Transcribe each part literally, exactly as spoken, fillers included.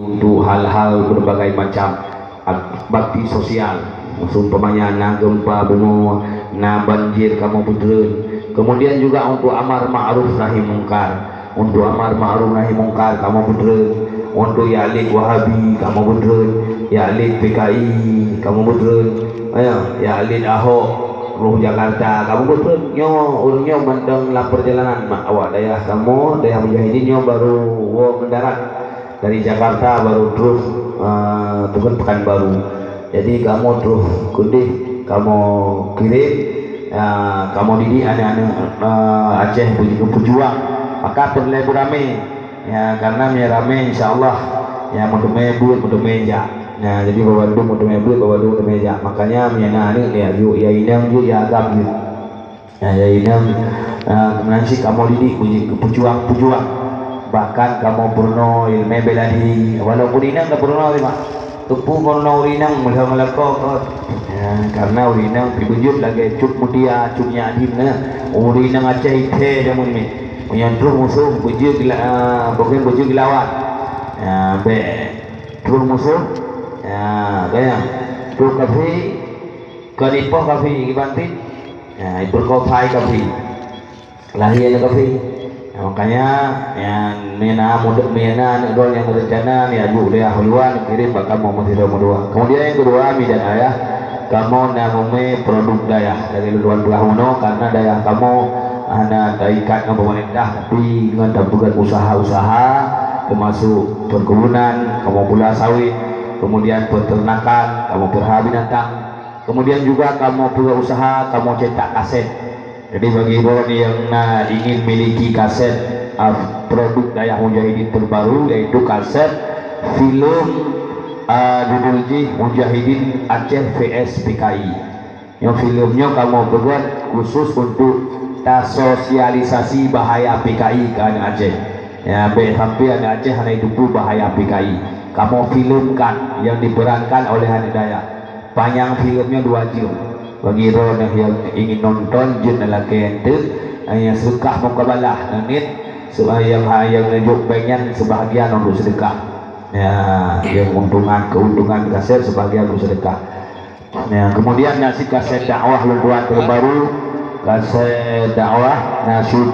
Untuk hal-hal berbagai macam ak-, bakti sosial. Seumpamanya na gempa bumoe, na banjir, kamoe peutreun. Kemudian juga untuk amar ma'ruf nahi mungkar. Untuk amar ma'ruf nahi mungkar, kamoe peutreun. Untuk yak lét Wahabi, kamoe peutreun. Yak lét P K I, kamoe peutreun. Aya, yak lét Ahok, roh Jakarta, kamoe peutreun. Nyoe, ureuëng nyoe mantong lam perjalanan, mak, awak dayah kamoe, dayah mujahidin nyoe baru woe mendarat. Dari Jakarta baru troh, eh, Tugon Pekanbaru. Jadi kamoe troh keudeh, kamoe kirém, eh, kamoe didik aneuk-aneuk, eh, Aceh beu-, beupejuang. Maka peureulée beuramé. Ya, karena meunyo ramé, insya Allah, ya, meuteumé buet, meuteumé jak. Ya, jadi bak bandum meuteumé buet, bak bandum meuteumé jak. Makanya meunyo na aneuk, ya, jok, ya, inong jok, ya, agam jok. Nah, ya, inong, ah, meunan cit kamoe didik beu-, peujuang-peujuang. Bahkan kamoe peurunoe ileumé bela diri. Walaupun inong ka peurunoe, Mak. Teupeu peurunoe ureuëng inong meulhö meulakö kot. Ya, karena ureuëng inong pih beujeuet lagée cut mutia, cut nyak dhin na. Ureuëng inong Aceh ithée jameun nyoe. Meunyo troh musoh beujeuet gela-, ah, pokoknya beujeuet geulawan. Ya, bék troh musoh. Ya, kaya. Troh kafé, kon ipoh kafé, ibanting. Ya, ipeureukosa kafé. Lahé aneuk kafé. Nah, makanya, ya, meunyo na muda, meunyo na aneuk droe nyang meurencana, ya, bu dayah luwa, kirém bak kamoe meusidroe meudua. Kemudian nyang keudua, mi dan ayah, kamoe na meumé produk dayah dari luwa peugah bunoe, karena dayah kamoe hana taikat ngon pemerintah, tapi ngon tapeugét usaha-usaha, termasuk perkebunan, kamoe pula sawit, kemudian peternakan, kamoe peulihara binatang, kemudian juga kamoe peugét usaha, kamoe cetak kaset. Jadi, bagi droeneuh nyang na ingin miliki kaset, ah, produk Dayah Mujahidin terbaru, yaitu kaset filem, ah, judul jih Mujahidin Aceh V S P K I. Nyoe filem nyoe kamoe peugét khusus untuk tasosialisasi bahaya P K I keu aneuk Aceh. Ya, bék sampai aneuk Aceh hana jiteupeue bahaya P K I. Kamoe filemkan yang diperankan oleh aneuk dayah. Panyang filem nyoe dua jeuem. Bagi droeneuh nyang ingin nonton, jeuet neulakée enteuk, nyang seudeukah mukabalah, na niet, nyang, nyang neujok péng nyan sebahagian untuk seudeukah. Ya, nyang keuntungan, keuntungan kaset sebahagian untuk seudeukah. Ya, kemudian nasyid kaset dakwah lôn tuan terbaru, kaset dakwah, nasyid,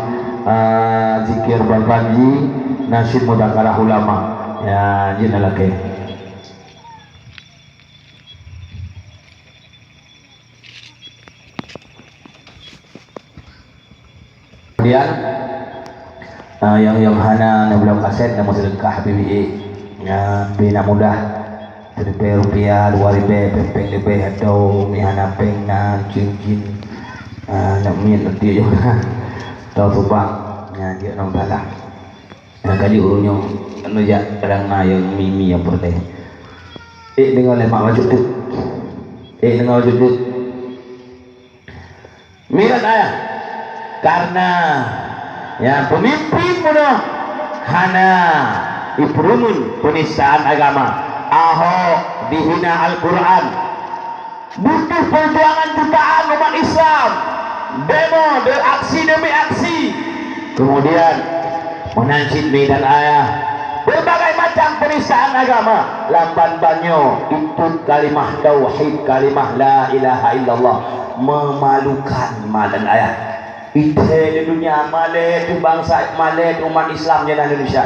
ah, zikir berjanji, nasyid muzakarah ulama. Ya, jeuet neulakée. Kemudian, ah, nyang, nyang hana neubloe kaset, na meuseudeukah B B A. Nyan pih na mudah. Siribèe rupiah, dua ribèe, péng-péng leubeh, atau mi hana péng na, jin-jin, ah, nak miet nanti juga. Atau subang, nyan jeuet nang salah. Nah, ka jeuet ureueng nyoe, anu jak kadang na nyang mi-mi nyang peureulèe. Ék deungoe lé mak bacut teuk. Ék deungoe bacut teuk. Mirat ayah. Karena, ya, pemimpin bunoe hana ipeurumun penistaan agama. Ahok dihina Al-Quran. Butuh perjuangan jutaan umat Islam. Demo, de-, aksi demi aksi. Kemudian, meunan cit mi dan ayah, berbagai macam penistaan agama. Lam ban-ban nyoe, itut kalimah tauhid, kalimah la ilaha illallah. Memalukan ma dan ayah. Ithèe di dunia, malèe di bansa, malèe di umat Islam di Indonesia.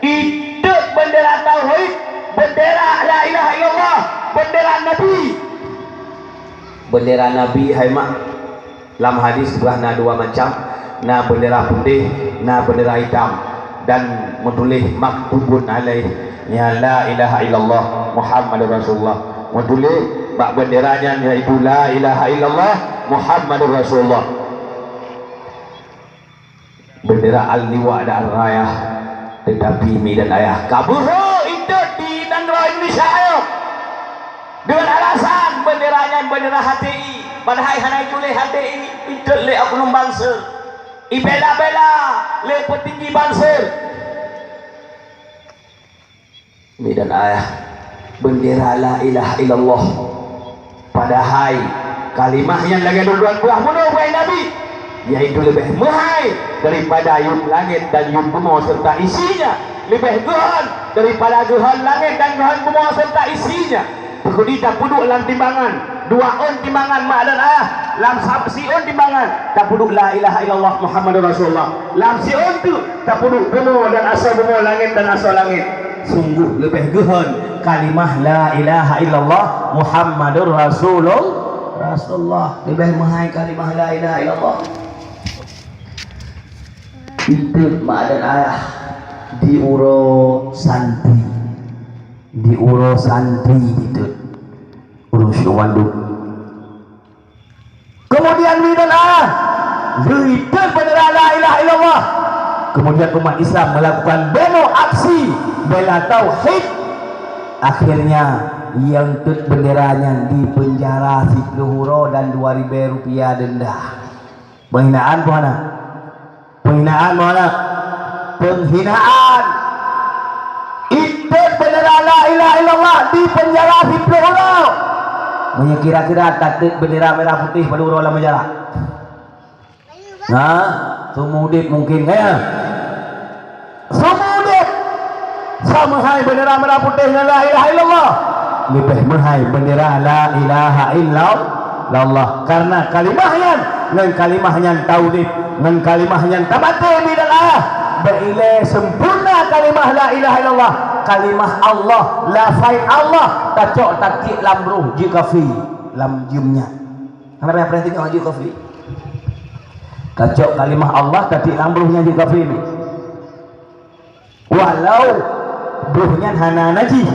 Itut bendera tauhid, bendera la ilaha illallah, bendera Nabi. Bendera Nabi, hai mak, lam hadis bah na dua macam, na bendera putéh, na bendera itam, dan meutuléh maktubun alaih, ya, la ilaha illallah Muhammadur Rasulullah. Meutuléh bak bendera nyan, yaitu la ilaha illallah Muhammadur Rasulullah. Bendera Al-Liwa dan Al-Rayah, tetapi mi dan ayah ka beuhe itut di nanggroe Indonesia nyoe. Deungon alasan bendera nyan bendera H T I, padahai hana ituléh H T I, itut lé oknum bansa. Ibela-bela lé peutinggi bansa. Mi dan ayah, bendera la ilaha illallah. Padahai kalimah nyan lagèe dua-dua buah bunoe buah Nabi, yaitu leubeh meuhai daripada yuem langét dan yuem bumoe serta isinya, leubeh geuhon Daripada geuhon langét dan geuhon bumoe serta isinya. Peugudi tapeuduek lam timbangan, dua ôn timbangan mak dan ayah, lam sa-, siôn timbangan tapeuduek la ilaha illallah Muhammadur Rasulullah. Lam siôn teuk tapeuduek bumoe dan asoe bumoe, langét dan asoe langét. Sungguh leubeh geuhon kalimah la ilaha illallah Muhammadur Rasulul-, Rasulullah. Leubeh meuhai kalimah la ilaha illallah. Itot mak dan ayah di uroe santri. Di uroe santri itot. Ureueng syik mandum. Kemudian mi dan ayah, geuitot bendera la ilaha illallah. Kemudian umat Islam melakukan demo aksi bela tauhid. Akhirnya, nyang tot bendera nyan dipenjara siplôh uroe dan dua ribèe rupiah denda. Penghinaan bukan? Penghinaan mana? Penghinaan. Itot bendera la ilaha illallah dipenjara siplôh uroe. Meunyoe kira-kira tatot bendera merah putih padum uroe lam penjara? Ha? Seumeuudép mungkin, ya? Seumeuudép. Sameuhai bendera merah putih ngon la ilaha illallah. Leubeh meuhai bendera la ilaha illallah. Karena kalimah nyan, ngon kalimah nyan taudép, ngon kalimah nyan tamaté mi dan ayah. Bèk ilèe sempurna kalimah la ilaha illallah. Kalimah Allah, lafai Allah, tacok tatiek lam roh jeuet kafé lam jeuem nyan. Hana payah peurhatikan jeuet kafé. Tacok kalimah Allah tatiek lam roh nyan jeuet kafé mi. Walau broh nyan hana najih,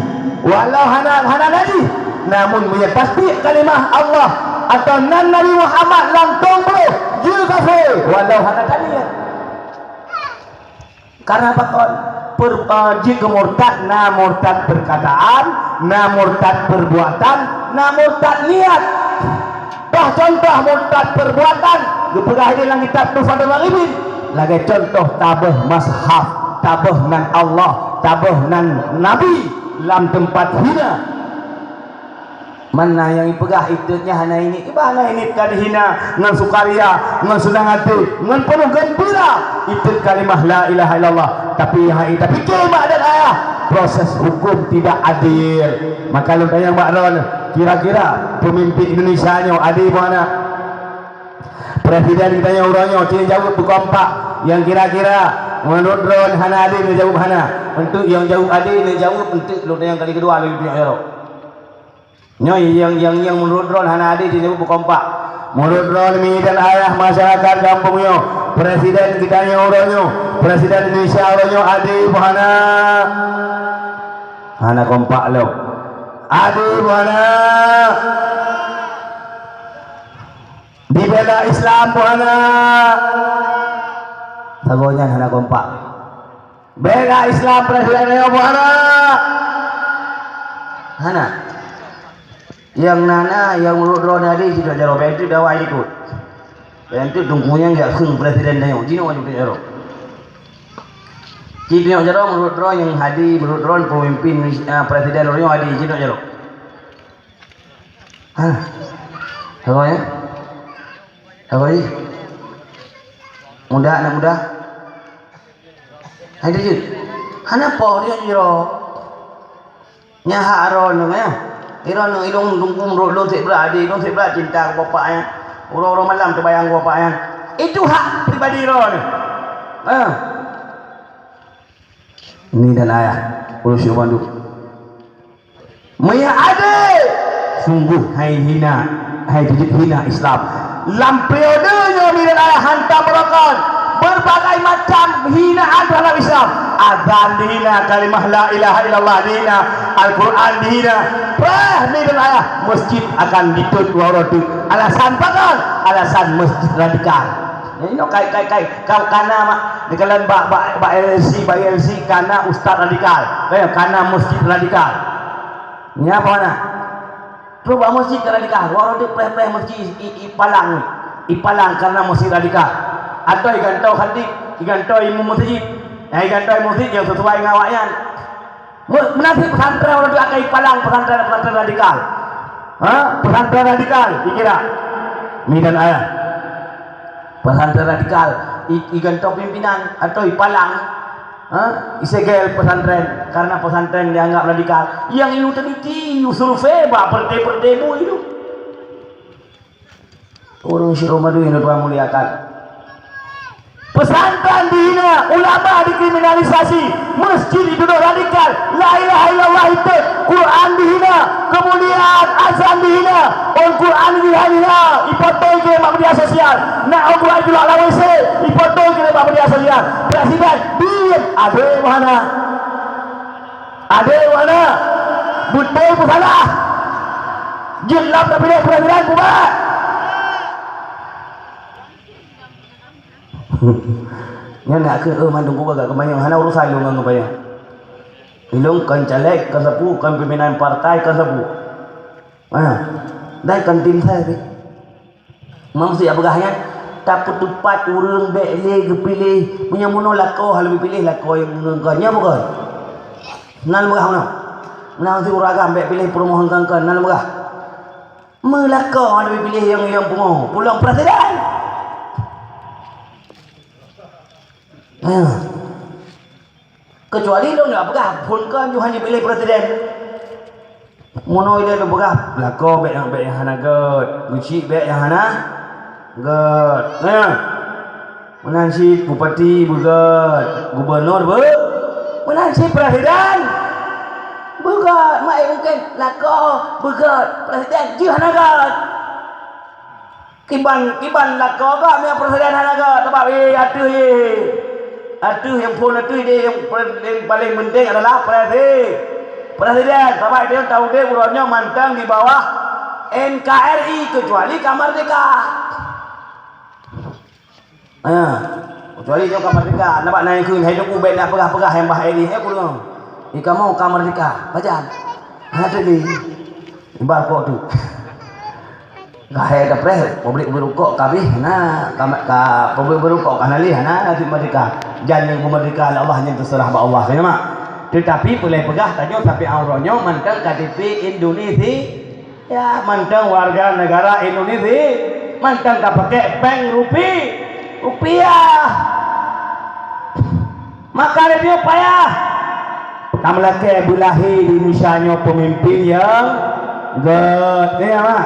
walau hana, hana najih, namun meunyoe tatiek kalimah Allah atau nan Nabi Muhammad lam tông broh, jeuet kafé, walau hana taniet. Karena pakon? Per-, eh, jeuet keu murtad, na murtad perkataan, na murtad perbuatan, na murtad niat. Bah contoh murtad perbuatan, geupeugah di lam kitab Tuhfatul Ghalibin, lagèe contoh tabeuh mushaf, tabeuh nan Allah, tabeuh nan Nabi lam teumpat hina. Mana nyang ipeugah itot nyan hana init, iba hana init ka dihina ngon sukaria, ngon seunang até, ngon penuh gembira itot kalimah la ilaha illallah. Tapi nyang hai tapiké mak dan ayah, proses hukum tidak adil. Maka lôn tanyong bak droen, kira-kira peumimpin Indonesia nyoe adé beu hana? Presiden geutanyoe uroe nyoe, cit jaweueb beukompak. Nyang kira-kira meunurot droen hana adé, neujaweueb hana. Enteuk nyang jaweueb adé, neujaweueb enteuk lôn tanyong kali keudua lôn piôh jaroe. Nyoe nyang, nyang, nyang meunurot droen hana adé, cit jaweueb beukompak. Meunurot droen mi dan ayah masyarakat gampông nyoe, presiden geutanyoe uroe nyoe, presiden Indonesia uroe nyoe adé beu hana? Hana kompak lom. Adé beu hana? Dibela Islam beu hana? Saboh nyan hana kompak. Bela Islam presiden nyoe beu hana? Hana. Nyang na na, nyang meunurot droe hana adé, jinoe jaroe, bèk enteuk dakwah jikot. Bèk enteuk teungku nyan jak kheun presiden tanyoe, jinoe jaroe. Jinoe jaroe meunurot droe nyang adé, meunurot droe peumimpin, ah, presiden droe nyoe adé, jinoe jaroe. Ha. Apa ya? Apa ni? Muda, anak muda? Hai tu je. Hana po dia je. Nyan hak droeneuh, ya. Droeneuh ilôn dungkung rot lôn seb brat, adé lôn seb brat cinta keu bapak nyan. Uroe-uroe malam teubayang keu bapak nyan. Itu hak pribadi droeneuh. Ha. Ni dan ayah, ureueng syik bandum. Meunyoe adé, sungguh hai hina, hai jijeuet hina Islam. Lam periode nyoe mi dan ayah hantom beurokon, berbagai macam hinaan terhadap Islam. Azan dihina, kalimah la ilaha illallah dihina, Al-Quran dihina. Preh mi dan ayah, masjid akan ditut dua uroe teuk. Alasan pakon? Alasan masjid radikal. Nyoe kai, kai, kai, ka-, kana mak, dikalan bak, bak, bak L C, bak L C kana ustaz radikal. Ka, kana masjid radikal. Nyan apa na? Trok bak masjid ka radikal. Wah, rot preh-preh masjid i, i, ipalang. Ipalang karena masjid radikal. Atau igantoe khatib, igantoe imum masjid. Nyang igantoe masjid nyang sesuai ngon awaknyan. Me-, meunan cit pesantren ureueng tu akan ipalang pesantren-pesantren radikal. Ha? Pesantren radikal, dikira. Mi dan ayah. Pesantren radikal, i, igantoe pimpinan atau ipalang. Ha? Isegel pesantren karena pesantren dianggap radikal. Yang iyu teliti, iyu survei bak perte-perte bu itu. Ureuëng syedara Madui yang Tuhan muliakan. Pesantren dihina, ulama dikriminalisasi, masjid dituduh radikal, la ilaha illallah itu, Quran dihina, kemudian azan dihina, Al-Quran dihina, ipotoe ke bak media sosial, nak Al-Quran julak lam W C, ipotoe ke bak media sosial. Presiden diem, ada mana? Ada mana? Betul pun salah. Jeuet lom tapiléh presiden bubar. Nyan nak keuh, eh, mandum kuba gak keumanyong, hana urusan lôn ngon keumanyong. Ilôn kon caleg, kon sapeue, kon pimpinan partai, kon sapeue. Ha, dan kon tim saya pih. Maksud nyang peugah nyan, tapeuteupat ureuëng bék lé geupiléh. Meunyoe meunoe lakoe hana geupiléh, lakoe nyang ngon kon, nyan bukan? Nan peugah meunoe. Nan si ureuëng agam bék piléh peurumoh ngon kon, nan peugah. Meulakoe hana geupiléh nyang, nyang pungo, pulong presiden. Ha. Keucuali lôn ka peugah, phon kon Tuhan jipiléh presiden. Meunoe ilée lôn peugah, lakoe bék nyang, bék nyang hana gét, geuchik bék nyang hana gét. Nah, meunan cit bupati beugét, gubunur beu-, meunan cit presiden beugét. Mak, eh, mungken lakoe beugét, presiden jih hana gét. Kiban, kiban lakoe gak meunyoe presiden hana gét, sabab, eh, ateueh, eh. Ateueh nyang phon ateueh deh, nyang pre-, nyang paleng penting adalah presi-, presiden. Sabab dia tahu deh uroe nyoe mantong di bawah N K R I, kecuali ka merdeka. Ha, kecuali nyoe ka merdeka. Nampak na nyang kheun, hai Teungku bék na peugah-peugah nyang bah N K R I, hai ku deungoe. Di kamoe ka merdeka. Pajan? Hana teubi. Ibar kok tu. Ka hai ka preh, pabrik beurukok ka abéh, na, ka, ka pabrik beurukok ka hana lé, na, nasib merdeka. Jan nyang beumerdeka lé Allah nyan teuseurah bak Allah, ka nyan mak. Teutapi peureulée peugah tanyoe sampoe uroe nyoe mantong K T P Indonesia, mantong warga negara Indonesia, mantong ka pakai péng rupi-, rupiah. Maka lé nyoe payah tameulakée beulahé di Indonesia nyoe peumimpin nyang gét. Ya, mak.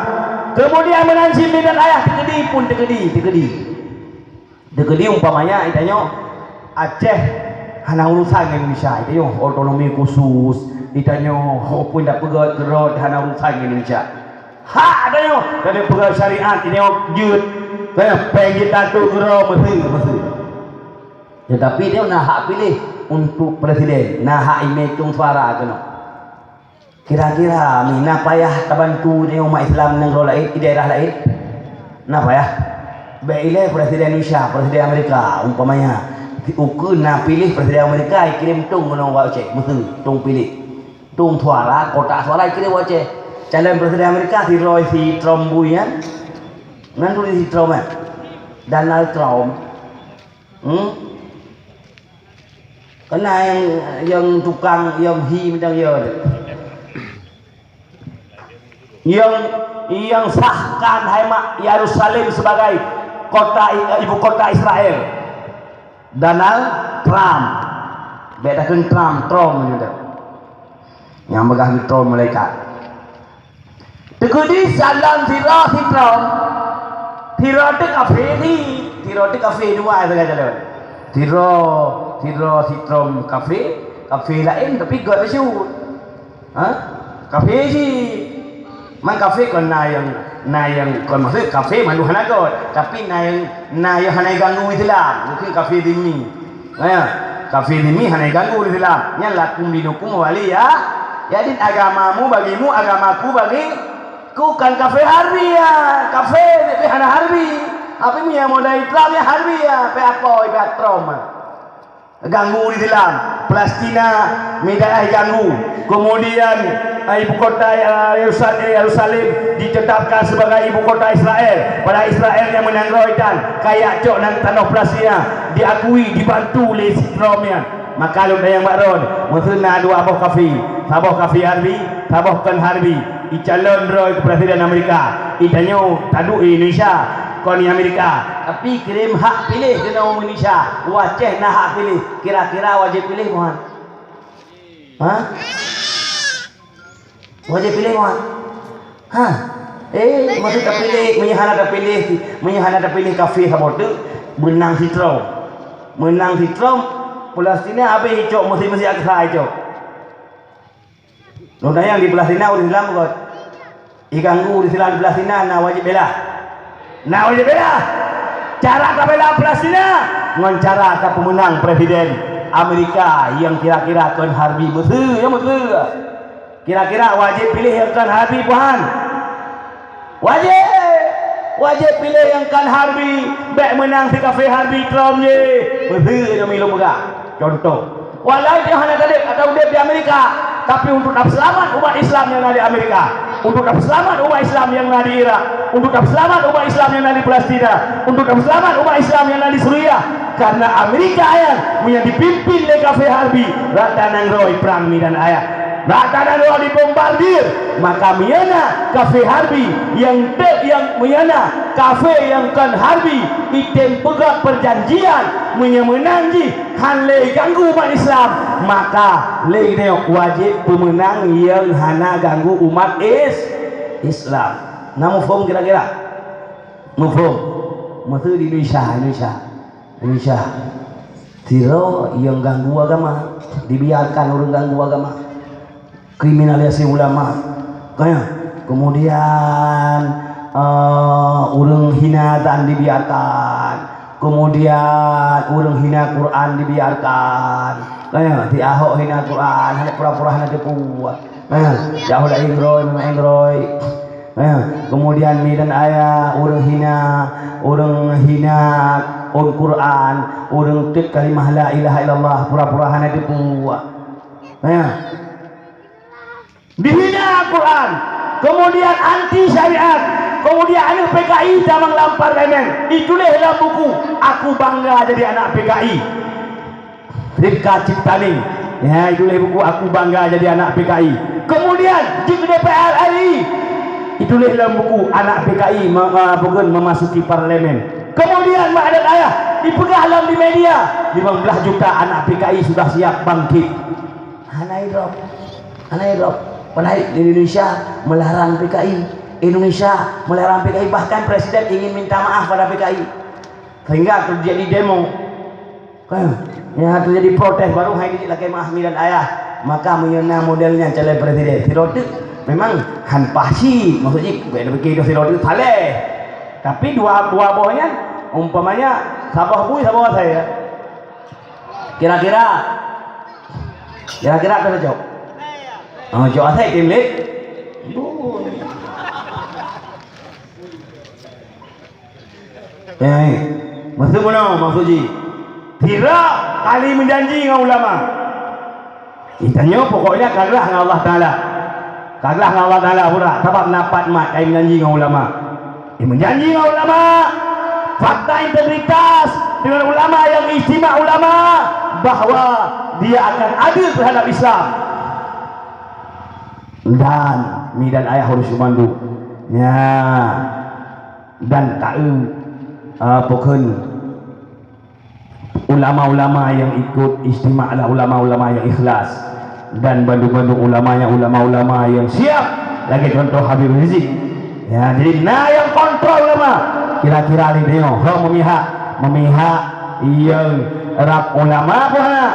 Keumudian meunan cit bidan ayah teukeudi pun teukeudi, teukeudi. Teukeudi umpamanya itanyoe Aceh hana urusan ngon Indonesia, itanyoe otonomi khusus, itanyoe ho pun dak peugét keurot hana urusan ngon Indonesia. Hak itanyoe, itanyoe peugét syariat, itanyoe jeuet, itanyoe péng jeuet tatu keurot, meuseu, meuseu. Tetapi dia na hak piléh untuk presiden, na hak imé tueng suara keunoe. Kira-kira mi na payah tabantu di umat Islam nanggroe laén, di daerah laén? Na payah? Bék ilée presiden Indonesia, presiden Amerika, umpamanya. Ukeue na piléh presiden Amerika, ikirém tueng keunoe bak Aceh, meuseu tueng piléh. Tueng suara, kotak suara ikirém bak Aceh. Calon presiden Amerika sidroe si Trump bui nyan. Nan tuléh si Trump, eh? Donald Trump. Hmm? Kena nyang, nyang tukang, nyang hi mantong yo. Nyang, nyang sahkan hai mak Yerusalem sebagai kota, ibu kota Israel. Donald Trump. Bék takheun Trump, Trump nyan. Nyang peugah Trump malaikat. Teukeudi calon sidroe si Trump, sidroe teuh kafé, sidroe teuh kafé dua sagai calon. Sidroe, sidroe si Trump kafé, kafé laén tapi gét bacut. Ha? Kafé cit. Man kafé kon na nyang, na nyang kon maksud kafé mandum hana gét, tapi na nyang, na nyang hana ganggu Islam, mungken kafé zimmi. Ha, kafé zimmi hana ganggu Islam. Nyan lakum dinukum waliya, jadi agamamu bagimu, agamaku bagiku. Kan kafé harbi ya, kafé tapi hana harbi. Tapi meunyo modai Islam ya harbi ya, pe apa ibarat Trump. Ganggu Islam. Palestina, Middle East ganggu. Kemudian, eh, ibu kota, eh, Yerusa-, eh, Yerusalem ditetapkan sebagai ibu kota Israel. Padahal Israel nyang meunanggroe itan, kayak cok nan tanoh Palestina, diakui, dibantu lé si Trump nyan. Maka lôn tanyong bak droen, meuseu na dua boh kafé, saboh kafé harbi, saboh kon harbi, icalon droe keu presiden Amerika, itanyoe taduek Indonesia, Kon di Amerika, tapi kirém hak piléh keunoe Indonesia. U Aceh na hak piléh. Kira-kira wajéb piléh bukan? Ha? Wajéb piléh bukan? Ha? Eh, maksud tapiléh, meunyoe hana tapiléh, meunyoe hana tapiléh kafé saboh teuk, meunang si Trump. Meunang si Trump, Palestina habéh icok, Mesjid-Mesjid Aqsa icok. Lôn tanyong di Palestina ureueng Islam bukon? Iganggu ureueng Islam di Palestina na wajéb bela. Na wajéb bela. Cara tabela Palestina ngon cara tapeumeunang presiden Amerika nyang kira-kira kon harbi, beutôi, nyang beutôi. Kira-kira wajéb piléh nyang kon harbi, Tuhan? Wajéb! Wajéb piléh nyang kon harbi, bék meunang si kafé harbi Trump jih. Beutôi nyang milom peugah. Contoh, walau dia hana tadék atau udép di Amerika, tapi untuk tapeuseulamat umat Islam nyang na di Amerika, untuk tapeuseulamat umat Islam nyang na di Irak, untuk tapeuseulamat umat Islam nyang na di Palestina, untuk tapeuseulamat umat Islam nyang na di Suriah, karena Amerika nyan meunyo dipimpin lé kafé harbi, rata nanggroe prang midan ayah. Rata nanggroe dibombardir, maka meunyo na kafé harbi nyang te-, nyang meunyo na kafé nyang kon harbi, item peugah perjanjian, meunyo meunang jih han lé ganggu umat Islam, maka lé nyoe wajéb peumeunang nyang hana ganggu umat is-, Islam. Na muphom kira-kira? Muphom? Meusu di Indonesia, Indonesia. Indonesia. Sidroe nyang ganggu agama, dibiarkan ureueng ganggu agama. Kriminalisasi ulama. Kan? Kemudian, eh, ureueng hina azan dibiarkan. Kemudian ureueng hina Quran dibiarkan. Kan? Si Ahok hina Quran, hana pura-pura hana teupeue. Kan? Si Ahok dak ingroi, memang ingroi. Eh, kemudian midan ayah ureueng hina, ureueng hina Al-Quran, ureueng teuk kalimah la ilaha illallah, pura-pura hana teupeue. Eh. Dihina Al-Quran, kemudian anti syariat, kemudian aneuk P K I tamong lam parlemen, dituléh lam buku, "Aku bangga jadi anak P K I." Ripka Ciptaning. Ya, dituléh buku, "Aku bangga jadi anak P K I." Kemudian, jeuet keu D P R R I. Dituléh lam buku, "Anak P K I me-, me-, apa kan, memasuki parlemen." Kemudian, mak dan ayah, dipeugah lam di media, "Lima belas juta anak P K I sudah siap bangkit." Hana idrop. Hana idrop. Padahai di Indonesia melarang P K I. Indonesia melarang P K I. Bahkan Presiden ingin minta maaf pada P K I. Sehingga terjadi demo. Kan? Nyang terjadi protes baru hai di lakée maaf midan ayah. Maka meunyoe na model nyan calon presiden, sidroe teuk memang han pah cit. Maksud jih, bèk tapikir sidroe teuk saleh. Tapi dua, dua boh nyan, umpamanya, saboh bui, saboh asai, ya. Kira-kira, kira-kira ka cocok? Oh, cocok asai, tim lé. Bui. Eh, maksud meunoe, maksud jih. Sidroe kali meujanji ngon ulama. Geutanyoe pokoknya ka glah ngon Allah Taala. Ka glah ngon Allah Taala pura, sabab na pat mat kali meujanji ngon ulama. Eh, meujanji ngon ulama, fakta integritas dengan ulama yang ijtima ulama bahwa dia akan adil terhadap Islam. Dan midan ayah ureueng mandum. Ya. Dan taeu, ah, pokon ulama-ulama yang ikut ijtima adalah ulama-ulama yang ikhlas dan bandum-bandum ulamanya ulama-ulama yang siap. Lagée contoh Habib Rizik. Ya, jadi na nyang kontrol ulama. Kira-kira lé nyoe, ho memihak, memihak yang rab ulama apa hana?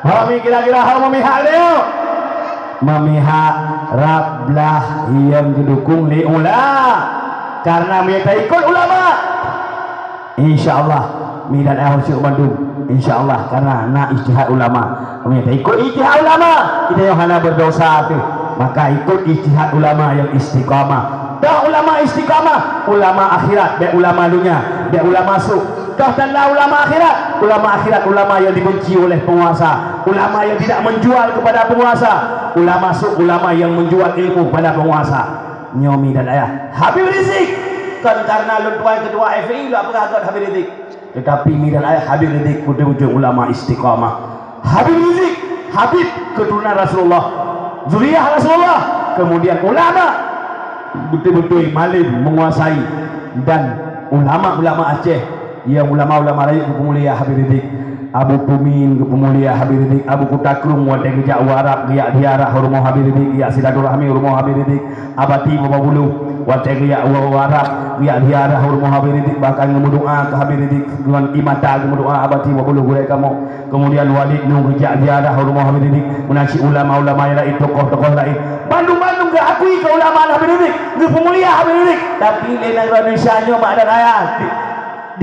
Ho mi kira-kira ho memihak lé nyoe? Memihak rab blah yang didukung lé ulama. Karena meunyoe taikut ulama, insya Allah, midan ayah syuk bandum. Insya Allah, karena na ijtihad ulama. Meunyoe taikut ijtihad ulama, kita yang hana berdosa tu. Maka ikut ijtihad ulama yang istiqamah. Dah ulama istiqamah, ulama akhirat, bèk ulama dunia, bèk ulama su. Toh tanda ulama akhirat, ulama akhirat ulama yang dibenci oleh penguasa, ulama yang tidak menjual kepada penguasa, ulama su ulama yang menjual ilmu kepada penguasa. Nyoe midan ayah Habib Rizik, kon karena lôn tuan ketua F I lôn peugah göt Habib Rizik. Tetapi midan ayah Habib Rizik beutôi-beutôi ulama istiqamah. Habib Rizik, Habib keturunan Rasulullah, zuriyah Rasulullah, kemudian ulama beutôi-beutôi malém menguasai dan Ulama-ulama Aceh, nyang ulama-ulama rayeuk geupeumulia Habib Rizieq. Abu Tumin geupeumulia Habib Rizieq. Abu Kuta Krueng watée geujak u Arab, geujak ziarah u rumoh Habib Rizieq, geujak silaturahmi u rumoh Habib Rizieq. Abati Babah Buluh watée geujak u Arab, geujak ziarah u rumoh Habib Rizieq, bahkan geumeudoá keu Habib Rizieq ngon ie mata geumeudoá Abati Babah Buluh gurée kamoe. Keumudian Walid Nyoe geujak ziarah u rumoh Habib Rizieq, meunan cit ulama-ulama nyang laén, tokoh-tokoh laén. Bandum-bandum geuakui keu ulama Habib Rizieq, geupeumulia Habib Rizieq. Tapi lé nanggroe Indonesia nyoe mak dan ayah di,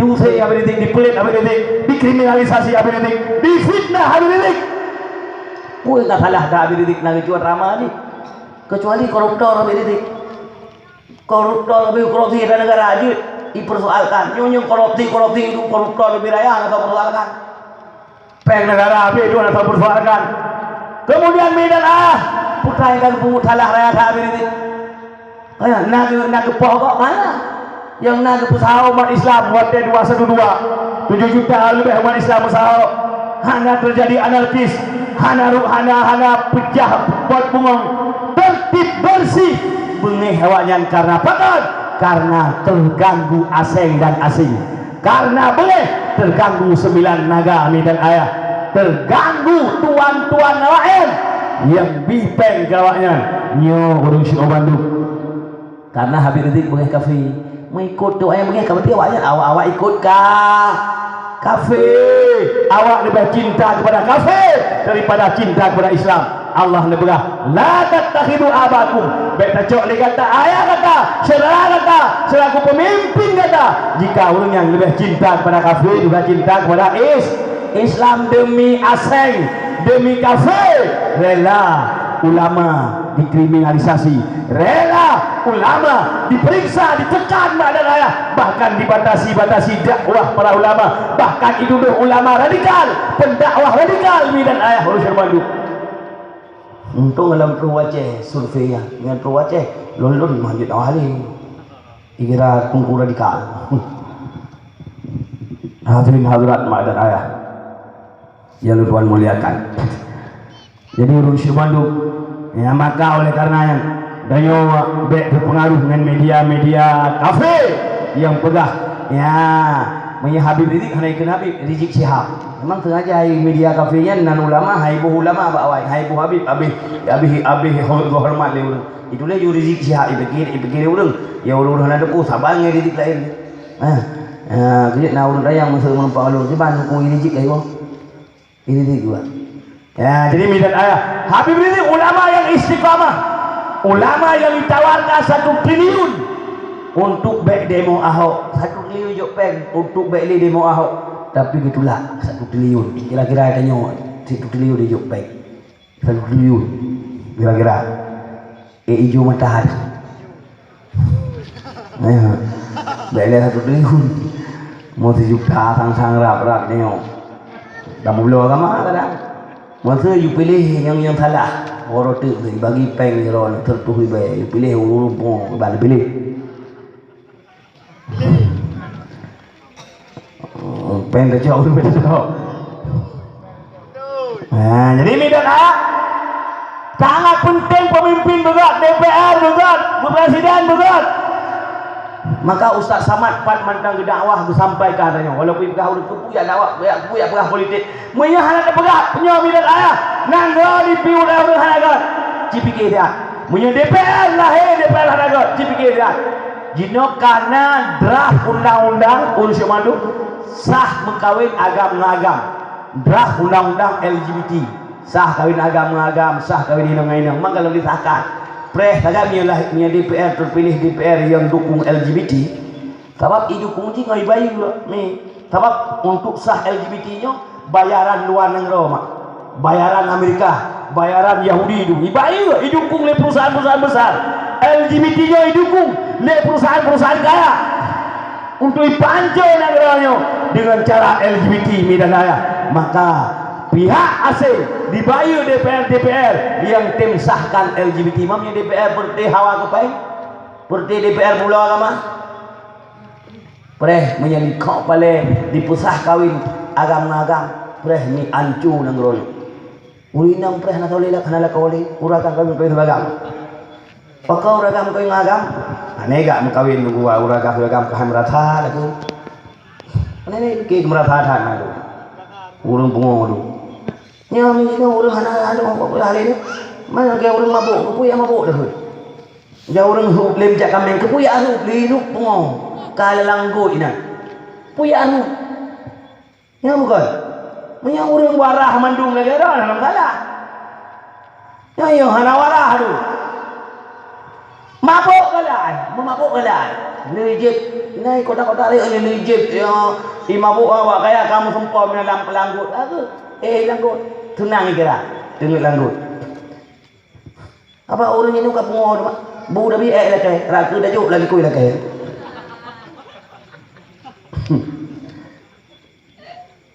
diusé Habib Rizieq, dipeulet Habib Rizieq, dikriminalisasi Habib Rizieq, difitnah Habib Rizieq. Peue nyang salah keu Habib Rizieq na geucuat rama jih? Keucuali koruptor Habib Rizieq. Koruptor leubeh korupsi di negara jeuet dipersoalkan. Nyoe-nyoe korupsi-korupsi itu koruptor leubeh raya na persoalkan. Péng negara habéh itu na persoalkan. Kemudian midan ah, putai kan pungut salah raya that habéh itu. Kaya na ke na ke poh kok mana? Yang na ke pesawat umat Islam watée dua satu dua. Tujuh juta leubeh umat Islam pesawat. Hana terjadi anarkis, hana ru- hana hana pecah pot bungong, tertib bersih. Beungéh awaknyan karena pakon, karena terganggu aseng dan asing, karena beungéh terganggu sembilan naga midan ayah, terganggu tuan-tuan awaknyan yang bipeng ke awaknyan. Nyoe ureuëng Syiah bandum. Karena Habib Rizieq beungéh kafé. Meuikot tu ayah beungéh kafé, awaknyan awak-awak ikot ka kafé. Awak lebih cinta kepada kafé daripada cinta kepada Islam. Allah neupeugah, "La tattakhidu abakum." Bék tacok lé gata ayah gata, syedara gata, selaku pemimpin gata. Jika ureuëng yang lebih cinta kepada kafé juga cinta kepada is Islam demi aseng, demi kafé, rela ulama dikriminalisasi, rela ulama diperiksa, ditekan mak dan ayah, bahkan dibatasi-batasi dakwah para ulama, bahkan dituduh ulama radikal, pendakwah radikal midan ayah ureuëng Syiah bandum. Untông lam Pru Aceh survei ya, dengan Pru Aceh lon-lon mah jeuet awali. Dikira teungku radikal. Hadirin hadirat mak dan ayah yang Tuhan muliakan. Jadi ureuëng Syiah bandum, ya, maka oleh karena nyan, tanyoe bék teupeungaruh ngon media-media kafé yang peugah, ya, meunyoe Habib Rizieq hana ikheun Habib, Rizieq Syihab. Memang sengaja hai media kafé nyan nan ulama, hai boh ulama bak awai, hai boh Habib, Habib, Habib, Habib hormat lé ureuëng. Itulah ju Rizieq Syihab, ipikir, ipikir ureuëng. Ya ureuëng hana teupeu saban ngon Rizieq laén. Ha. Ha, keuneuk na ureuëng dayang meuseue meureumpang lôn, kiban ku Rizieq ka iwoe. Rizieq gua. Ya, jadi midan ayah. Habib Rizieq ulama yang istiqamah. Ulama yang ditawarkan satu triliun untuk bék demo Ahok. Satu triliun jok péng untuk bék lé demo Ahok. Tapi geutulak satu triliun. Kira-kira tanyoe satu triliun dijok péng. Satu triliun kira-kira. Eh, ijo matahari. Ya. Bék lé satu triliun. Mau sejuta sang-sang rap-rap nyoe. Dah meubloe agama kadang. Masa you pilih yang yang salah. Orang tu bagi péng you ron tertuh ibai. You pilih urus pun ibai pilih. Péng keucok ureuëng keucok. Nah, jadi midan ah, sangat penting pemimpin beugét, D P R beugét, presiden beugét. Maka Ustaz Samad pat mantong geudakwah geusampaikan tanyoe, walaupun peugah ureuëng kubu ya dakwah, ya kubu ya peugah politik. Meunyoe hana teupeugah, nyoe midan ayah, nanggroe dipiu ureuëng hana gét. Cipike dia. Meunyoe D P R lahé, D P R hana gét. Cipike dia. Jinoe kana draft undang-undang ureuëng mandum sah meukawen agam ngon agam. Draft undang-undang L G B T, sah kawen agam ngon agam, sah kawen inong ngon inong. Maka lom disahkan. Preh sagai meunyoe lah, meunyoe D P R terpilih D P R yang dukung L G B T, sabab idukung jih ngon ibayeue mi. Sabab untuk sah L G B T nyoe bayaran luar nanggroe mak. Bayaran Amerika, bayaran Yahudi itu. Ibayeue idukung lé perusahaan-perusahaan besar. L G B T nyoe idukung lé perusahaan-perusahaan kaya untuk ipancô nanggroe nyoe dengan cara L G B T midan ayah. Maka pihak asing dibayeue D P R, D P R yang tem sahkan L G B T. Mam nyoe D P R peureute hawa keu péng? Peureute D P R pulo agama? Preh meunyoe dikok palée dipeusah kawin agam ngon agam, preh ni ancu nanggroe nyoe. Ureuëng inong preh hana soleh lak hana lakoe lé, ureuëng agam kawin kawin agam. Pakon ureueng agam kawin ngon agam? Aneh gak meukawen nunggu ureueng agam, ureueng agam ka hai meurasa lagu. Aneh ni ke meurasa that na tu. Ureueng pungo tu. Nyoe ni ureueng hana anu apa hal ini. Mana ke ureueng mabuk, keupeue mabuk dah. Ja ureueng hup lem jak kameng, keupeue hup li hup pungo. Ka lalang got inan. Keupeue hup. Nyan bukon? Meunyoe ureueng warah mandum lagèe droe, hana masalah. Nyoe, nyoe hana warah tu. Mabök galai, meumabök galai. Neujép, nai kotak-kotak lé, neujép, ya, imabök awak kaya kamu seumpom lam peulanggot. Aku, eh, langgot. Tunang kira, teungeut langgot. Apa ureueng inong ka pungo tu, Mak? Bu Dabi ék lakèe, raku dajok lagi kui lakèe.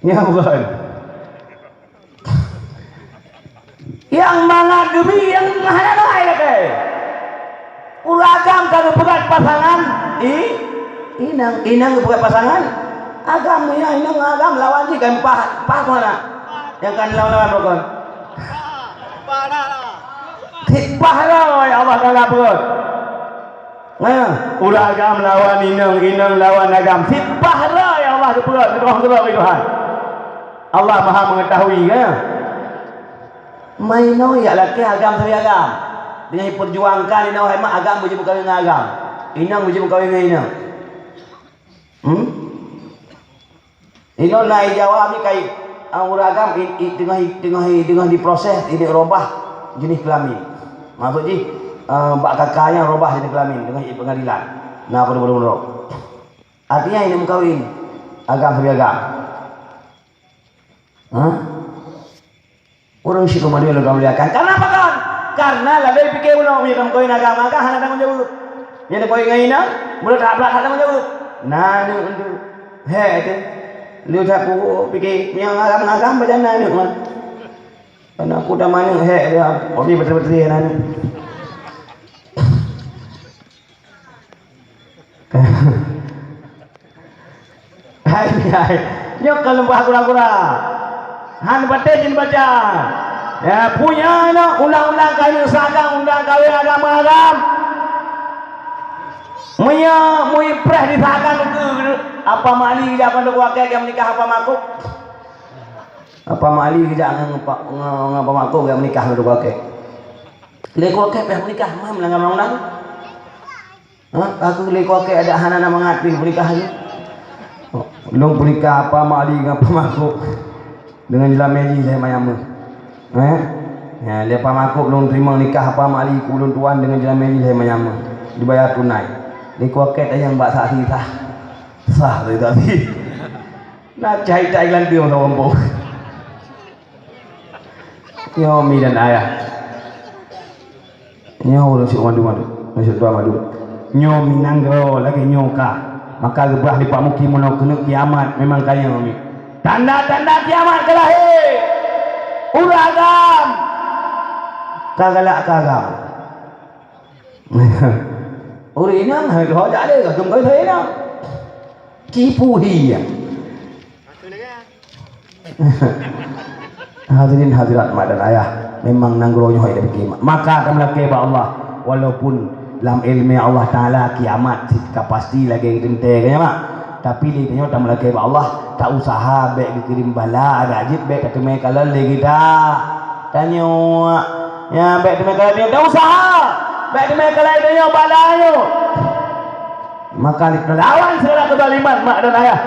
Nyan bukan. Nyang mangat geubi nyang hana ngai lakèe. Ureueng agam ka geupeugah pasangan, i, inong, inong geupeugah pasangan. Agam, ya, inong agam lawan jih kan pah, pah mana? Nyang kan lawan-lawan bukan. Sipah roh, ya Allah Taala peugah. Nah, ureueng agam lawan inong, inong lawan agam. Sipah roh, ya Allah, geupeugah, geupeugah, geupeugah, Tuhan. Allah Maha Mengetahui, ya. Mai inong jak lakèe agam sabe agam. Dengan diperjuangkan inong hai mak agam beujeuet meukawen ngon agam. Inong beujeuet meukawen ngon inong. Hmm? Inong na ijawab ni kai, ah, ureueng agam i, i, teungoh, teungoh, teungoh diproses, ini robah jenis kelamin. Maksud jih, ah, bak kaka nyan robah jenis kelamin, teungoh i pengadilan. Na apa dua droe. Artinya ini meukawen agam sabe agam. Ha? Ureueng syedara lôn muliakan. Karena apa kan? Karena lagèe pike unoe, meunyoe tameukawen agam-agam hana tanggong jaweueb. Meunyoe tameukawen ngon inong, meunyoe that brat that tanggong jaweueb. Na aneuk tu. He tu. Lôn that pike, meunyoe agam-agam bak jana aneuk man. Karena aku dah maneuk he dia. Obi betul-betul na aneuk. Hai, hai. Nyoe ka leumbah gura-gura. Han patéh jeuet baca. Ya, punya na undang-undang kayém saga undang kawin agama agam. Meunyoe mui preh disahkan keu apa mali jak bandum wakil yang menikah apa makuk. Apa mali jak ngon apa, ngon, ngon apa makuk yang menikah bandum wakil. Lé kuakil pih menikah, mah melanggar undang-undang. Ha, aku lé kuakil ada hana na mangat pih menikah ni. Lôn peunikah apa mali ngon apa makuk. Dengan jeulameuli lé mayam. Eh? Ya, lé apa makuk lôn terima nikah apa mali ku lôn tuan dengan jeulameuli lé mayam. Dibayar tunai. Lé kuakil tayang bak saksi sah. Sah tu saksi. Na cai-cai lanteue masa gampông. Nyoe mi dan ayah. Nyoe ureueng syedara madu, ureueng syedara madu. Nyoe mi nanggroe lagèe nyoe ka. Maka geubrah lé Pak Mukim meunoe keuneuk kiamat memang ka nyoe mi. Tanda-tanda kiamat ka lahé. Ureueng agam ka galak keu agam. Ureueng inong hai ho jak lé ka keumbali inong. Tipu hi ya. Hadirin hadirat mak dan ayah, memang nanggroe nyoe hai dipike mak. Maka tameulakèe bak Allah, walaupun lam ilmu Allah Taala kiamat cit ka pasti lagèe teuntèe ka nyan mak. Tapi lé nyoe tameulakèe bak Allah, ta usaha bèk geukirém bala, ada jeuet bèk tateumèe kalon lé gita. Tanyoe, ya bèk teumèe kalon lé gita usaha, bèk teumèe kalon lé gita bala nyoe. Maka talawan segala kezaliman mak dan ayah.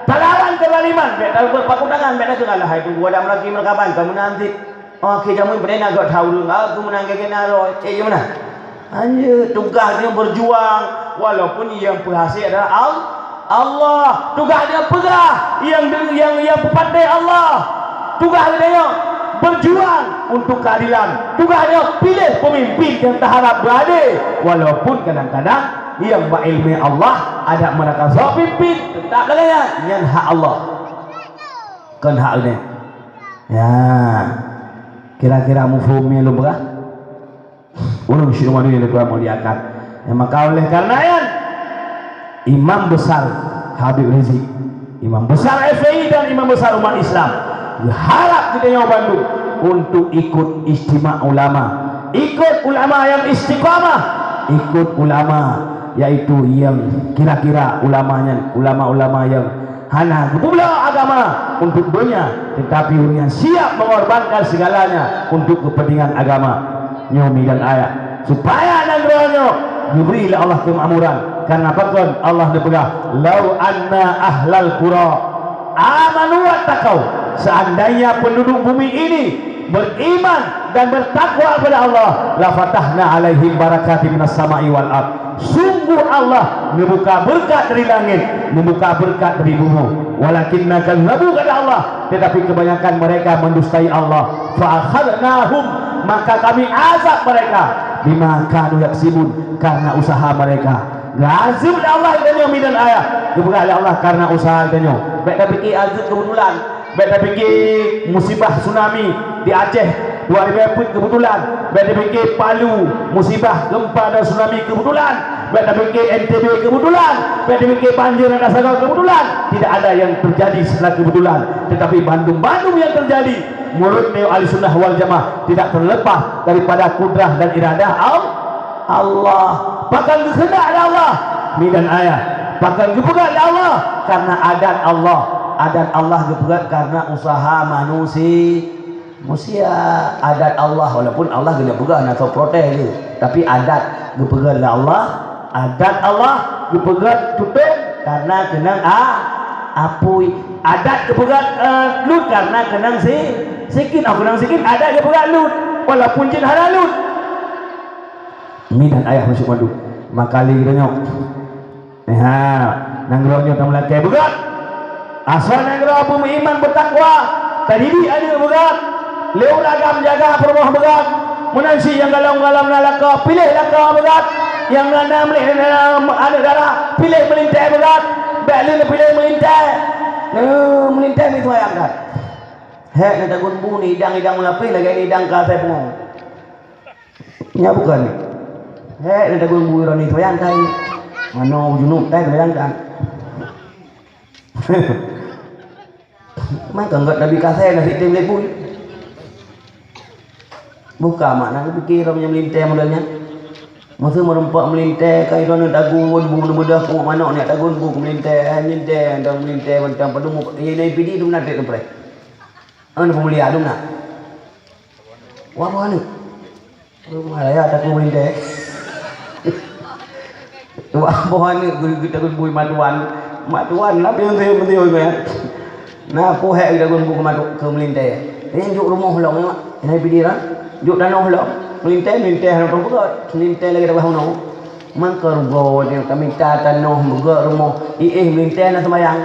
Talawan kezaliman, bèk tabuet paku tangan, bèk takeue alah hai tunggu ada meulaki meureukaban kamoe nanti. Oh, akhé jameun beudena göt thaureueng, aku meunang gèt-gèt na roh, eh, gimana? Anjeu, tugaih nyoe berjuang, walaupun nyang peuhasé adalah Al-, Allah. Tugaih nyoe peugah, nyang de-, nyang, nyang peupatéh Allah. Tugaih geutanyoe berjuang untuk keadilan. Tugaih nyoe piléh pemimpin nyang taharap beuadé, walaupun kadang-kadang nyang bak ileumèe Allah adak meurasa soe pimpin, teutap lagèe nyan, nyan hak Allah. Kon hak geutanyoe. Ya. Kira-kira muphom nyang lôn peugah? Ureueng syedara nyang lôn muliakan. Ya, maka oleh karena nyan, Imam Besar Habib Rizik, Imam Besar F P I dan Imam Besar umat Islam, geuharap geutanyoe bandum untuk ikut ijtima ulama. Ikut ulama nyang istiqamah, ikut ulama, yaitu nyang kira-kira ulama nyan, ulama-ulama nyang hana geupeubloe agama untuk donya, tetapi ureuëng nyang siap mengorbankan segalanya untuk kepentingan agama. Nyoe midan ayah, supaya nanggroe nyoe geubri lé Allah keumakmuran. Karena pakon? Allah neupeugah, "Lau anna ahlal qura amanu wattaqau," seandainya penduduk bumi ini beriman dan bertakwa kepada Allah, "la fatahna alaihim barakatim minas sama'i wal ard." Sungguh Allah membuka berkat dari langit, membuka berkat dari bumi. "Walakinna kadzabu," kata Allah, "tetapi kebanyakan mereka mendustai Allah. Fa akhadnahum, maka kami azab mereka, bima kanu yaksibun, karena usaha mereka." Geuazeueb lé Allah geutanyoe midan ayah, geupeugah lé Allah karena usaha geutanyoe. Bék tapike azeueb keubeutulan, bék tapike musibah tsunami di Aceh dua ribu peuet keubeutulan, bék tapike Palu musibah gempa dan tsunami keubeutulan, bék tapike N T B keubeutulan, bék tapike banjir dan sagoe keubeutulan. Tidak ada yang terjadi secara keubeutulan, tetapi bandum-bandum yang terjadi, menurut nyoe Ahlussunnah wal Jamaah, tidak terlepas daripada kudrah dan iradah Allah. Allah. Pakon geukeuheundak lé Allah? Midan ayah. Pakon geupeugét lé Allah? Karena adat Allah. Adat Allah geupeugét karena usaha manusi-, manusia. Adat Allah, walaupun Allah geuneuk peugah na soe protes lé, tapi adat geupeugét lé Allah. Adat Allah geupeugét tutong karena keunong a-, apui. Adat geupeugét, eh, lut karena keunong si-, sikin. Oh, keunong sikin adat geupeugét lut, walaupun jeuet hana lut. Midan ayah masuk mandum. Maka lé geutanyoe. Ha, nanggroe nyoe tameulakée beugét. Asai nanggroe beumeuiman beutakwa, tadidik aneuk beugét. Lé ureueng agam jaga peurumoh beugét. Meunan cit nyang galom-galom na lakoe, piléh lakoe beugét. Nyang na, na meuléh, na, na aneuk dara, piléh meulintée beugét. Bék lé piléh meulintée. Eh, meulintée mi seumayang that. Hék na tagun bu ni idang-idang meulapéh lagée ni idang ka asai pungo. Nyak bukon. Hék, na tagun bu droeneuh seumayang kai. Manoe junub kai seumayang kai. Maka enggak Nabi kasai nasi tem lé bui. Buka mak nak pikir orang yang melintai modalnya. Masa merempak melintai kai droeneuh tagun bu, meuneuh beudah pungo manok nyak tagun bu melintai, hai melintai, dan melintai bantang padum. Ini pidi tu menarik tempat. Anu pemulia tu nak. Wah, wah, ni. Rumah raya takue meulintée. Wah, boh aneuk geu-, geu-, takue bui mak tuan. Mak tuan lah pion sayur-sayur nyan. Nah, pohek geutakue bui mak tu-, keu meulintée. Nyan jok rumoh lom, nyan, nyan pidie lah. Jok tanoh lom. Meulintée, meulintée hana teupeugöt. Meulintée lagée tabah unoe. Maka rugoe nyan ka mita tanoh beugöt rumoh. Iéh meulintée na seumayang.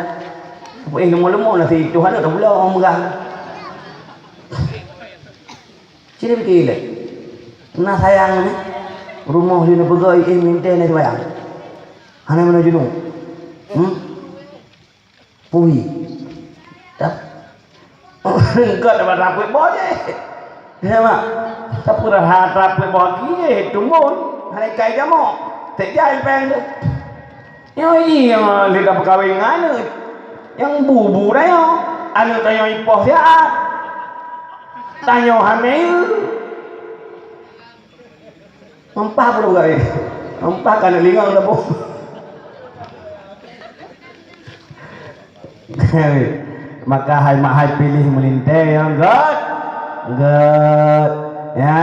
Iéh leumo-leumo na si tuhan tu pulo meugah. Cit pike ilée. Na sayang nyoe. Rumoh lheueh neupeugöt ié meulintée na seumayang. Hana meunoe jeuneuh. Hmm? Pui. Tap. Engkau dapat rapet boh jih. Ya, Mak. Tapi rahat rapet boh lagi jih tumbon. Hana ikai jamok. Tek jai peng tu. Nyoe iya lé ka peukawen ngon aneuk. Nyang bu-bu tanyoe, aneuk tanyoe ipoh siat. Tanyoe hamé. Meumpah pun gawé. Meumpah ka aneuk lingong dah boh. Maka hai mak hai piléh meulintée nyang gét. Gét. Ya,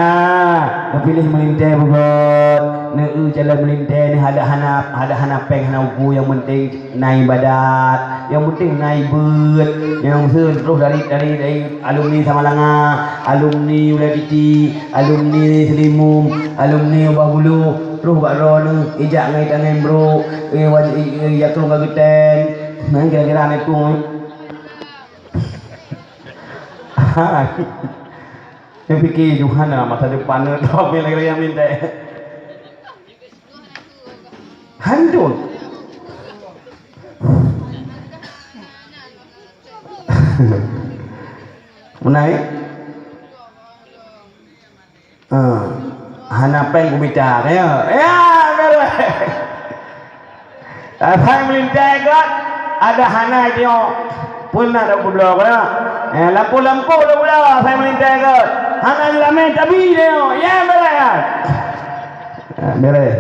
neupiléh meulintée beugét. Neu-eu calon meulintée neu hada hana, hada hana péng hana uku, nyang penting na ibadat. Nyang penting na ibeuet. Nyang seuet terus dari, dari, dari alumni Samalanga, alumni Ulée Titi, alumni Seulimum, alumni Ubah Bulu, terus bak droeneuh ijak ngai tangai brok, eh, waj-, eh, eh, jakrong ka geutén. Nah, kira-kira aneuk tu. Hai. Saya fikir Johan lah masa depan tu, tapi lagi-lagi yang minta. Handul. Menaik. Ha. Hana péng kumita, ya. Ya, beres. Asai meulintée gét, ada hana nyoe. Pun na dak peubloe keu na. Eh, lampu-lampu dak peubloe, asai meulintée gét. Hana geulamé tabi nyoe, ya beureh. Ha, beureh.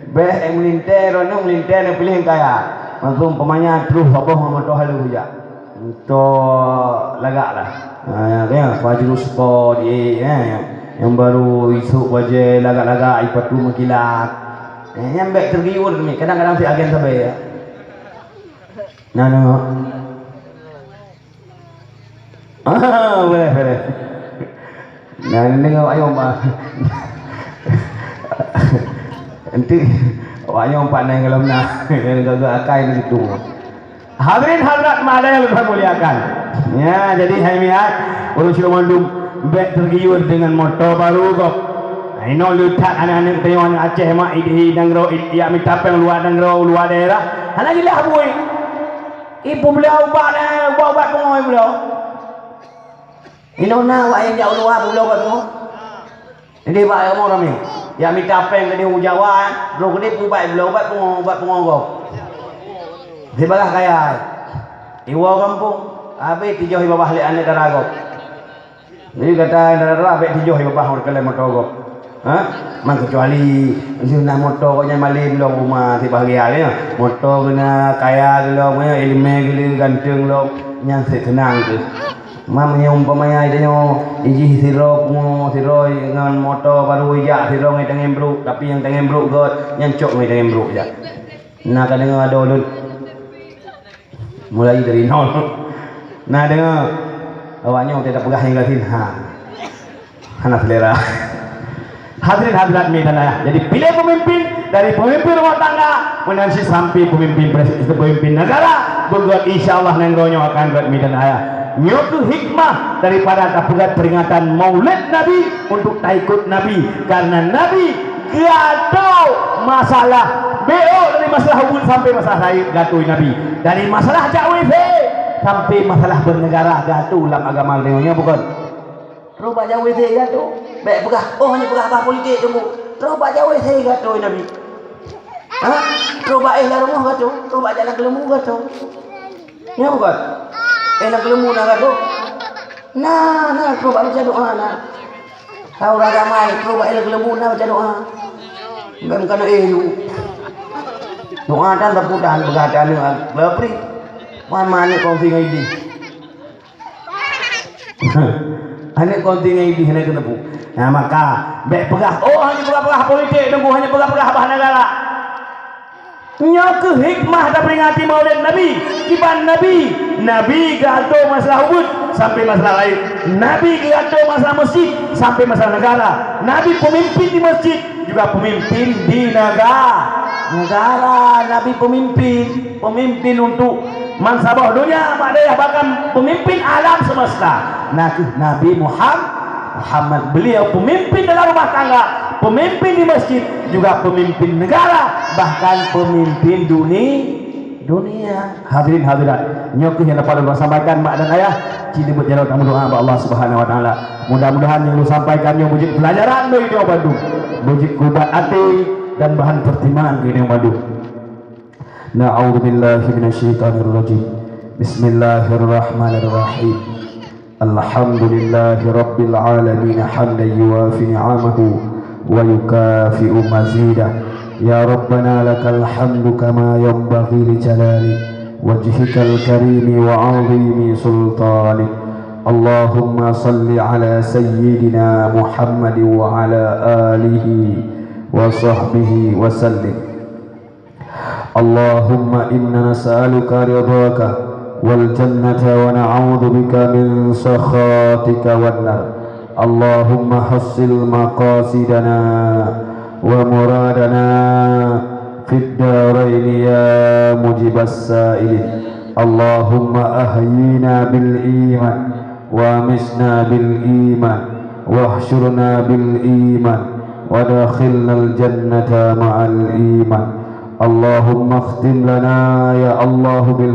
Bèk meulintèe, droeneuh meulintèe neupiléh kaya. Langsung peumanyan troh saboh ngon moto halus jak. Moto lagak lah. Ha, ya, ya, baju sport, eh, ya, ya. Nyang baru isok bajèe lagak-lagak, ipatu meukilat. Eh, nyang bèk teugiur mi, kadang-kadang si agen sabe ya. Nah, nah. Ah, boleh, boleh. Nah, ini tengok ayam, ah. Nanti awak ayam pandai kalau nak. Kalau akai ni gitu. Hadirin hadirat mahadara yang dimuliakan. Ya, jadi hai miat, ureueng syedara mandum bèk teugiur dengan moto baru gob. Inoe le that aneuk-aneuk tanyoe aneuk Aceh mak idéh nanggroe, ijak mita péng luwa nanggroe, luwa daerah. Hana jeulaih bui. Ibu beliau ubat, eh, ubat-ubat pungo ibu beliau. Inoe na awak nyang jak u luwa ibu beliau ubat pungo. Jadi bak kamoe ramé. Jak mita péng keudéh u Jawa, eh. Droe keudéh peuubat ibu beliau ubat pungo, ubat pungo gob. Sibarah kaya, eh. Iwoe gampông, habéh tijoh i babah lé aneuk dara gob. Jadi gata dara-dara bèk tijoh i babah ngon keukalon moto gob. Ha? Meukecuali lheueh na moto gobnyan malém lom u ma sibahgian, ya. Moto geuh na kaya geuh lom, ya, ileumèe geuh le ganteng lom, nyan seunang kheueh. Ma meunyoe umpamanya tanyoe ijih sidroe pungo, sidroe ngon moto baru ijak, sidroe ngon tangen brok, tapi nyang tangen brok göt, nyan cok ngon tangen brok jak. Na ka deungoe adoe lôn. Mulai dari nol. Nah, deungoe. Awak nyoe tidak peugah nyang laén, ha. Hana selera. Hadirin hadirat mi dan ayah. Jadi, pilih pemimpin dari pemimpin rumah tangga, meunan cit sampai pemimpin pres-, pemimpin negara. Beugöt, insya Allah, nanggroe nyoe akan göt mi dan ayah. Nyoe keuh hikmah daripada tapeugöt peringatan Maulid Nabi untuk taikut Nabi. Karena Nabi geuatô masalah B O dari masalah ubit sampai masalah rayeuk geuatô Nabi. Dari masalah jak W C sampai masalah bernegara geuatô lam agama geutanyoe, nyo bukon? Troh bak jak W C geuatô. Bèk peugah, "Oh, hana peugah bah politik teungku." Troh bak jak W C geuatô Nabi. Ha? Troh bak éh lam rumoh geuatô, troh bak jalan keuleumbu geuatô. Nyo bukon? Éh lam keuleumbu na geuatô. Na, na, troh bak baca doa na. Ka ureueng agama, troh bak ilée keuleumbu na baca doa. Bèk meukanou éh ju. Doa tan sapeue tan peugah aneuk, bapri. Wan ma aneuk kongsi ngon idéh. Aneuk kongsi ngon idéh hana keuteupeu. Nah, maka bèk peugah, "Oh, hana peugah-peugah politik, teungku, hana peugah-peugah bah negara." Nyoe keuh hikmah taperingati Maulid Nabi. Kiban Nabi, Nabi geuatô masalah ubit sampai masalah rayeuk. Nabi geuatô masalah masjid sampai masalah negara. Nabi pemimpin di masjid, juga pemimpin di nega-, negara. Nabi pemimpin, pemimpin untuk mansaboh donya, mak dayah, bahkan pemimpin alam semesta. Nah keuh Nabi Muham-, Muhammad. Beliau pemimpin dalam rumah tangga, pemimpin di masjid, juga pemimpin negara, bahkan pemimpin duni-, dunia. Hadirin hadirat, nyoe keuh nyang dapat ulôn sampaikan, mak dan ayah. Ci leubeh jaroe tameudoa bak Allah Subhanahu wa Taala. Mudah-mudahan nyang ulôn sampaikan nyoe beujeuet peulajaran bagi geutanyoe bandum, beujeuet keu ubat até dan bahan pertimbangan bagi geutanyoe bandum. Na'udzubillahi minasyaitonirrajim. Bismillahirrahmanirrahim. Alhamdulillahi rabbil alamin, hamdan yuwafi ni'amahu wa yukafi'u mazidah. Ya Rabbana, lakal hamdu kama yanbaghi li jalali wajhikal karimi wa 'azimi sultanik. Allahumma salli ala sayyidina Muhammad wa ala alihi wa sahbihi wa sallim. اللهم إنا نسألك رضاك والجنة ونعوذ بك من سخطك والنار. اللهم حصل مقاصدنا ومرادنا في الدارين يا مجيب السائلين. اللهم أحينا بالإيمان وأمتنا بالإيمان واحشرنا بالإيمان وأدخلنا الجنة مع الإيمان. اللهم اختم لنا يا الله بالحسنى